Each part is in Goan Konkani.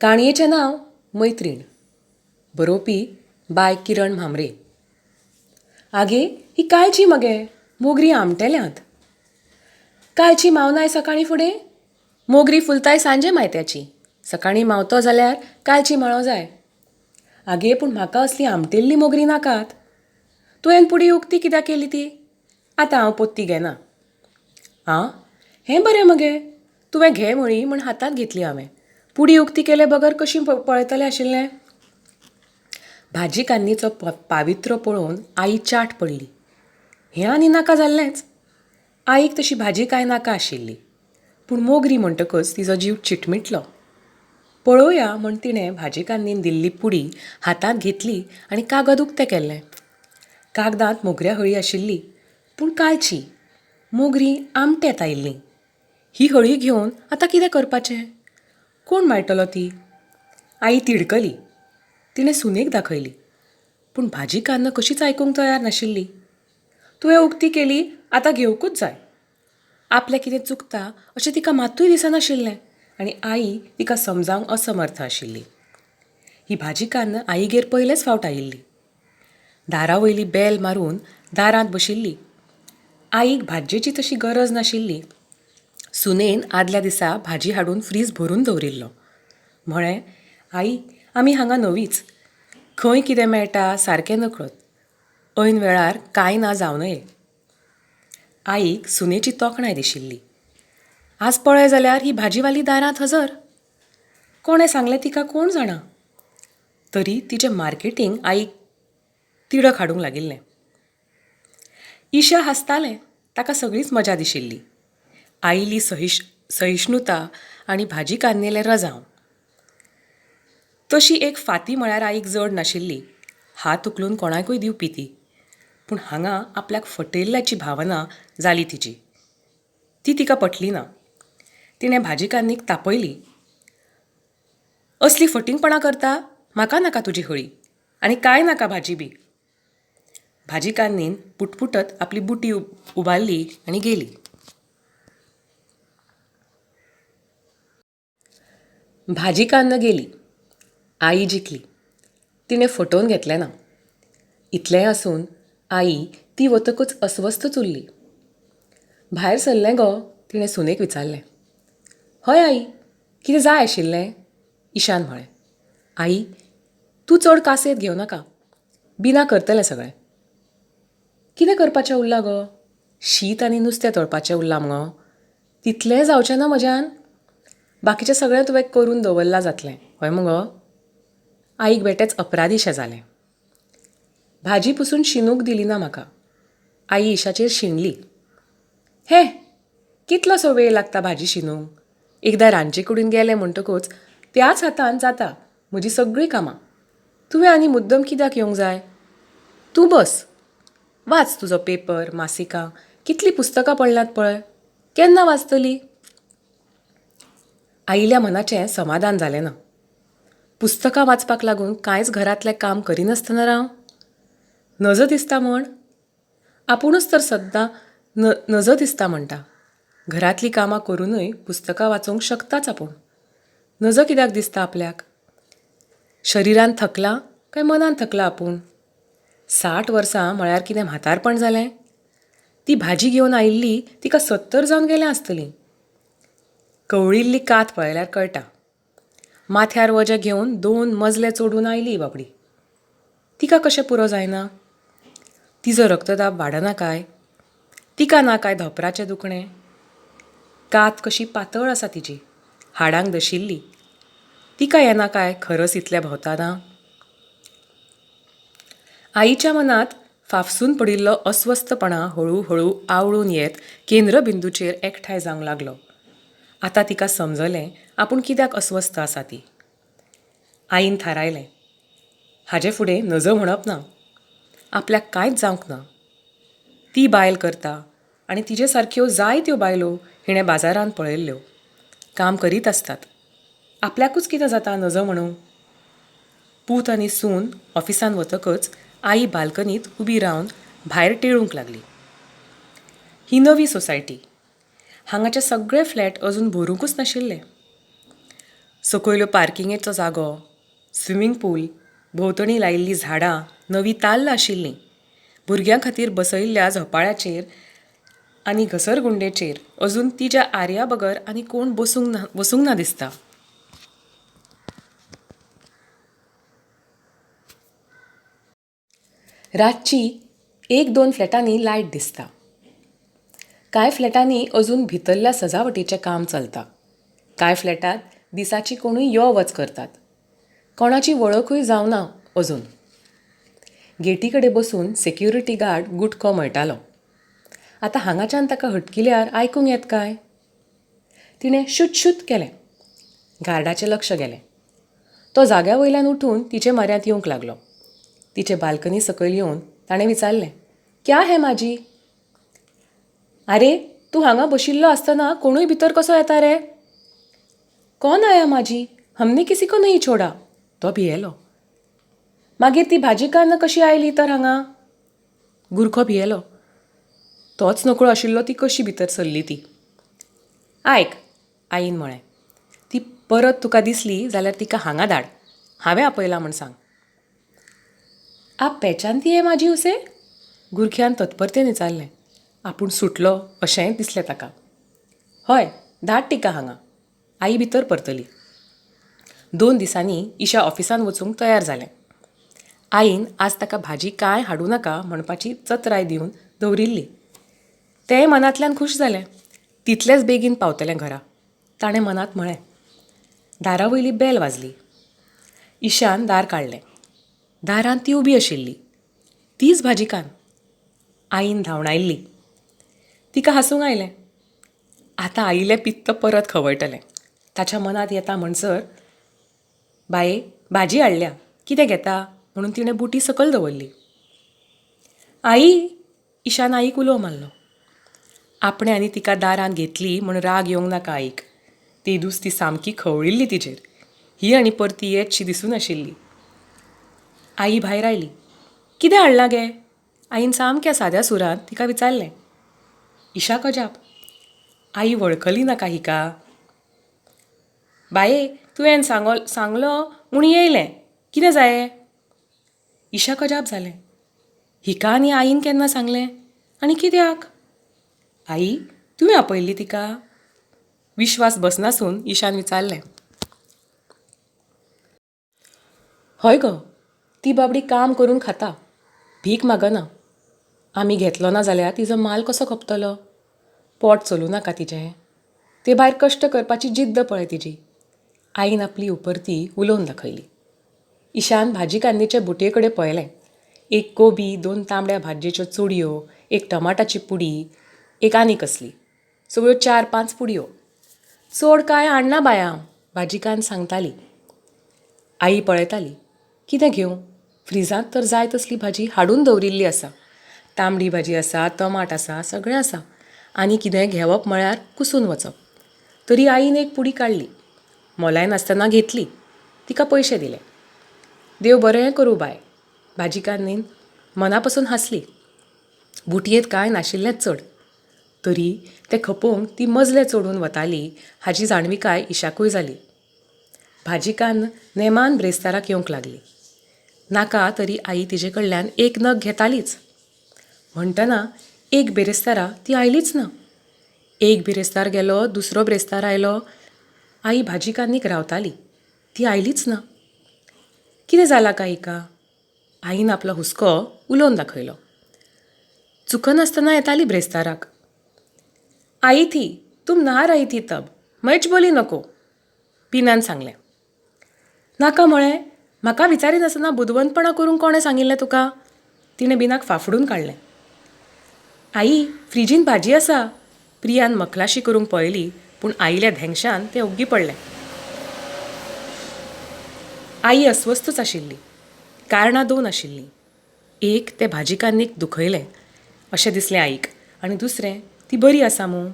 काणयेचें नांव मैत्रीण. बरोवपी बाय किरण म्हांबरे. आगे ही कालची मगे, मोगरीं आमटेल्यांत. कालची मावनाय सकाळीं फुडें, मोगरी फुलताय सांजे मायत्याची. सकाळीं मावतो जाल्यार कालची माळो जाय. आगे पूण म्हाका असली आमटेल्ली मोगरी नाकात. तुवें पुडी उकती कित्याक केली ती? आतां हांव पोत्ती घेना. आं, हें बरें मगे, तुवें घे म्हळी म्हूण हातांत घेतली हांवें. पुडी उकती केले बगर कशी पळयतलें आशिल्लें? भाजी कान्नीचो पावित्रो पळोवन आई चाट पडली. हें आनी नाका जाल्लेंच. आईक तशी भाजी कांय नाका आशिल्ली, पूण मोगरी म्हणटकच तिजो जीव चिटमिटलो. पळोवया म्हूण तिणें भाजीकान्नीन दिल्ली पुडी हातांत घेतली आनी कागद उकतें केल्लें. कागदांत मोगऱ्या हळी आशिल्ली, पूण कालची. मोगरीं आमटेत आयिल्लीं. ही हळी घेवन आतां कितें करपाचें? कोण माळटलो ती? आई तिडकली. तिणें सुनेक दाखयली, पूण भाजीकान्न कशीच आयकूंक तयार नाशिल्ली. तुवें उकती केली, आतां घेवंकूच जाय. आपलें कितें चुकता अशें तिका मात्तूय दिसनाशिल्लें आनी आई तिका समजावंक असमर्थ आशिल्ली. ही भाजीकान्न आईगेर पयलेच फावट आयिल्ली. दारा वयली बेल मारून दारांत बशिल्ली. आईक भाजयेची तशी गरज नाशिल्ली. सुनेन आदल्या दिसा भाजी हाडून फ्रीज भरून दवरिल्लो. म्हळें, आई, आमी हांगा नवीच. खंय कितें मेळटा सारकें नकळत. ऐन वेळार कांय ना जावं नये. आईक सुनेची तोखणाय दिशिल्ली. आज पळय जाल्यार ही भाजीवाली दारांत हजर. कोणें सांगलें तिका कोण जाणा. तरी तिचें मार्केटींग आईक तिडक हाडूंक लागिल्लें. ईशा हांसतालें. ताका सगळीच मजा दिशिल्ली. आईली सहिष्णुता आनी भाजीकान्नीलें रजांव. तशी एक फांती म्हळ्यार आईक जड नाशिल्ली. हात उखलून कोणाकूय दिवपी ती. पूण हांगा आपल्याक फटयल्ल्याची भावना जाली तिजी. ती तिका पटली ना. तिणें भाजीकान्नीक तापयली. असली फटींगपणां करता? म्हाका नाका तुजी हळी. आनी कांय नाका भाजी बी. भाजीकान्नीन पुटपुटत आपली बुटी उबारली आनी गेली. भाजीकान्न गेली. आई जिखली. तिणें फटोवन घेतलें ना. इतलेंय आसून आई ती वतकच अस्वस्थच उरली. भायर सरलें गो? तिणें सुनेक विचारलें. हय आई, कितें जाय आशिल्लें? ईशान म्हळें. आई, तूं चड कासेत घेवं नाका. बिना करतलें सगळें. कितें करपाचें उरलां गो? शीत आनी नुस्तें तळपाचें उरलां मुगो. तितलेंय जावचें ना म्हज्यान? बाकीचें सगळें तुवें करून दवरलां जातलें, हय मुगो? आईक बेठेंच अपराधीशें जालें. भाजी पसून शिनूंक दिली ना म्हाका. आई ईशाचेर शिणली. हें, कितलोसो वेळ लागता भाजी शिनूंक? एकदां रांदचे कुडीन गेलें म्हणटकूच त्याच हातान जाता म्हजीं सगळीं कामां. तुवें आनी मुद्दम कित्याक येवंक जाय? तूं बस. वाच तुजो पेपर, मासिकां, कितलीं पुस्तकां पडल्यांत पळय. केन्ना वाचतली? आईल्या मनाचें समाधान जालें ना. पुस्तकां वाचपाक लागून कांयच घरांतलें काम करिनासतना राव? नजो दिसता म्हण? आपुणूच तर सद्दां नजो दिसता म्हणटा. घरांतलीं कामां करुनूय पुस्तकां वाचूंक शकताच आपूण. नजो कित्याक दिसता आपल्याक? शरिरान थकलां काय मनान थकलां आपूण? 60 वर्सां म्हळ्यार कितें म्हातारपण जालें? ती भाजी घेवन आयिल्ली तिका 70 जावन गेल्यां आसतलीं. कवळिल्ली कात पळयल्यार कळटा. माथ्यार वजें घेवन 2 मजले चडून आयली बाबडी. तिका कशें पुरो जायना? तिजो रक्तदाब वाडना काय? तिका ना काय धोंपराचें दुखणें? कात कशी पातळ आसा तिजी, हाडांक दशिल्ली. तिका येना काय खरस इतल्या भोंवतना? आईच्या मनांत फाफसून पडिल्लो अस्वस्थपणा हळू हळू आवळून येत केंद्रबिंदूचेर एकठांय जावंक लागलो. आतां तिका समजलें आपूण कित्याक अस्वस्थ आसा ती. आईन थारायलें, हाजे फुडें नजो म्हणप ना. आपल्याक कांयच जावंक ना. ती बायल करता आनी तिजे सारक्यो जायत्यो बायलो हिणें बाजारांत पळयल्ल्यो. काम करीत आसतात. आपल्याकूच कितें जाता नजो म्हणूंक? पूत आनी सून ऑफिसांत वतकच आई बाल्कनीत उबी रावन भायर टेळूंक लागली. ही नवी सोसायटी. हांगाचे सगळे फ्लॅट अजून भरूंकूच नाशिल्ले. सकयल्यो पार्किंगेचो जागो, स्विमींग पूल, भोंवतणी लायिल्लीं झाडां, नवीं ताल्ल आशिल्लीं. भुरग्यां खातीर बसयिल्ल्या झोपाळ्याचेर आनी घसरगुंडेचेर अजून तिच्या आर्या बगर आनी कोण बसूंक ना दिसता. रातची एक दोन फ्लॅटांनी लायट दिसता. कांय फ्लॅटांनी अजून भितरल्या सजावटीचें काम चलता. कांय फ्लॅटांत दिसाची कोणूय यो वच करतात. कोणाची वळखूय जावना अजून. गेटी कडेन बसून सेक्युरिटी गार्ड गुटखो मळटालो. आतां हांगाच्यान ताका हटकिल्यार आयकूंक येत काय? तिणें शूत शूत केलें. गार्डाचें लक्ष गेलें. तो जाग्या वयल्यान उठून तिचे म्हऱ्यांत येवंक लागलो. तिचे बाल्कनी सकयल येवन ताणें विचारलें, क्या है माजी? आरे, तूं हांगा बशिल्लो आसतना कोणूय भितर कसो येता रे? कोण आया माजी? हमने किसी को नहीं छोडा. तो भियेलो. मागीर ती भाजीकान्न कशी आयली तर हांगा? गुरखो भियेलो. तोच नकळो आशिल्लो ती कशी भितर सरली ती. आयक, आईन म्हळें, ती परत तुका दिसली जाल्यार तिका हांगा धाड. हांवें आपयला म्हूण सांग. आप पहचानती है माजी उसे? गुरख्यान तत्परतेन विचारलें. आपूण सुटलो अशेंय दिसलें ताका. हय, धाड तिका हांगा. आई भितर परतली. 2 दिसांनी ईशा ऑफिसांत वचूंक तयार जालें. आईन आज ताका भाजी कांय हाडूं नाका म्हणपाची चत्राय दिवन दवरिल्ली. तेंय मनांतल्यान खूश जालें. तितलेंच बेगीन पावतलें घरा, ताणें मनांत म्हळें. दारा वयली बेल वाजली. ईशान दार काडलें. दारांत ती उबी आशिल्ली. तीच भाजीकान्न. आईन धांवडायल्ली. तिका हांसूंक आयलें. आतां आईलें पित्त परत खवळटलें. ताच्या मनांत येता म्हणसर, बाये, भाजी हाडल्या, कितें घेता म्हणून तिणें बुटी सकयल दवरली. आई, ईशान आईक उलो मारलो. आपणें आनी तिका दारांत घेतली म्हूण राग येवंक नाका आईक. तेदूस ती सामकी खवळिल्ली तिचेर. ही आनी परती येतशी दिसूनाशिल्ली. आई भायर आयली. कितें हाडलां गे? आईन सामक्या साद्या सुरांत तिका विचारलें. ईशाक अजाप. आई वळखली नाका हिका? बाये, तुवें सांगलो म्हूण येयलें. कितें जाये? ईशाक अजाप जालें. हिका आनी आईन केन्ना सांगलें आनी कित्याक? आई, तुवें आपयल्ली तिका? विश्वास बसनासून ईशान विचारलें. हय गो, ती बाबडी काम करून खाता, भीक मागना. आमी घेतलो ना जाल्यार तिजो माल कसो खपतलो? पोट चलूं नाका तिजें? ते भायर कश्ट करपाची जिद्द पळय तिजी. आईन आपली उपरती उलोवन दाखयली. ईशान भाजीकान्नीचे बुटये कडेन पळयलें. एक कोबी, 2 तांबड्या भाजयेच्यो चुडयो, एक टमाटाची पुडी, एक आनी कसली. सगळ्यो 4-5 पुडयो. चड कांय हाडना बाय हांव, भाजीकान्न सांगताली. आई पळयताली. कितें घेवं? फ्रिजांत तर जाय तसली भाजी हाडून दवरिल्ली आसा. तांबडी भाजी आसा, टमाट आसा, सगळें आसा. आनी कितें घेवप म्हळ्यार कुसून वचप. तरी आईन एक पुडी काडली. मोलाय नासतना घेतली. तिका पयशे दिले. देव बरें करूं बाय. भाजीकान्नीन मना पसून हांसली. बुटयेंत कांय नाशिल्लेंच चड. तरी तें खपोवंक ती मजले चडून वताली हाजी जाणविकाय ईशाकूय जाली. भाजीकान्न नेमान ब्रेस्ताराक येवंक लागली. नाका तरी आई तिजे कडल्यान एक नग घेतालीच. म्हणटना एक बिरेस्तारा ती आयलीच ना. एक बिरेस्तार गेलो, दुसरो ब्रेस्तार आयलो. आई भाजीकान्नीक रावताली. ती आयलीच ना. कितें जालां काय हिका? आईन आपलो हुस्को उलोवन दाखयलो. चुकनासतना येताली ब्रेस्ताराक. आई थी, तुम ना रही थी तब, मैच बोली नको, पिनान सांगलें. नाका म्हळें, म्हाका विचारिनासतना बुदवंतपणां करूंक कोणें सांगिल्लें तुका? तिणें बिनाक फाफडून काडलें. आई, फ्रिजीन भाजी आसा. प्रियान मखलाशी करूंक पळयली, पूण आईल्या धेंगशान तें ओग्गी पडलें. आई अस्वस्थच आशिल्ली. कारणां 2 आशिल्लीं. एक, तें भाजीकान्नीक दुखयलें अशें दिसलें आईक, आनी दुसरें, ती बरी आसा मूं?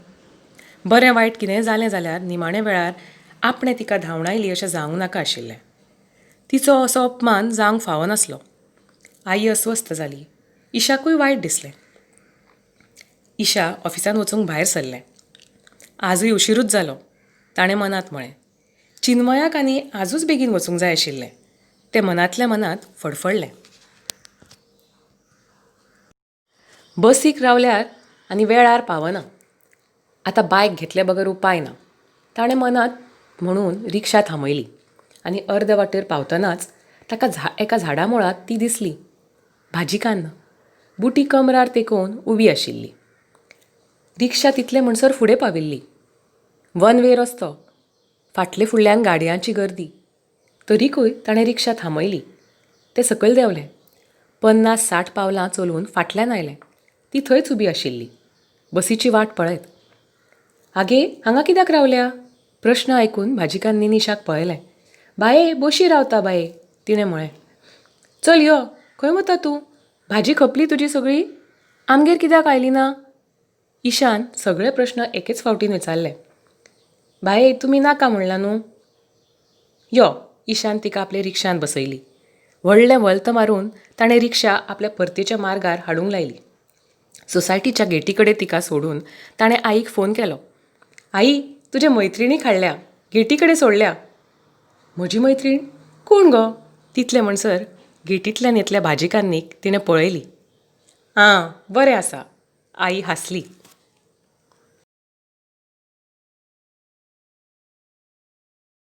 बरें वायट कितेंय जालें जाल्यार निमाण्या वेळार आपणें तिका धांवडायली अशें जावंक नाका आशिल्लें. तिचो असो अपमान जावंक फावनासलो. आई अस्वस्थ जाली. ईशाकूय वायट दिसलें. ईशा ऑफिसांत वचूंक भायर सरलें. आजूय उशिरूच जालो, ताणें मनांत म्हळें. चिन्मयाक आनी आजूच बेगीन वचूंक जाय आशिल्लें. तें मनांतल्या मनांत फडफडलें. बसीक रावल्यार आनी वेळार पावना. आतां बायक घेतले बगर उपाय ना. ताणें मनांत म्हणून रिक्षा थांबयली आनी अर्द वाटेर पावतनाच ताका झा एका झाडा मुळांत ती दिसली. भाजीकान्न. बुटी कमरार तेंकोवन उबी आशिल्ली. रिक्षा तितले म्हणसर फुडें पाविल्ली. वन वे रस्तो. फाटले फुडल्यान गाडयांची गर्दी. तरिकूय ताणें रिक्षा थांबयली. तें सकयल देंवलें. 50 60 पावलां चलून फाटल्यान आयलें. ती थंयच उबी आशिल्ली. बसीची वाट पळयत. आगे, हांगा कित्याक रावल्या? प्रस्न आयकून भाजीकान्नीन इशाक पळयलें. बाये, बशी रावता बाये, तिणें म्हळें. चल यो, खंय वता तूं? भाजी खपली तुजी सगळी? आमगेर कित्याक आयली ना? इशान सगळे प्रस्न एकेच फावटीन विचारले. बाये, तुमी नाका म्हणलां न्हू? यो, इशान तिका आपले रिक्षांत बसयली. व्हडलें व्हल्त मारून ताणें रिक्षा आपल्या परतेच्या मार्गार हाडूंक लायली. सोसायटीच्या गेटी कडेन तिका सोडून ताणें आईक फोन केलो. आई, तुजे मैत्रिणीक हाडल्या. गेटी कडेन सोडल्या. म्हजी मैत्रीण? कोण गो? तितले म्हणसर गेटींतल्यान येतल्या भाजीकान्नीक तिणें पळयली. आं, बरें आसा. आई हांसली.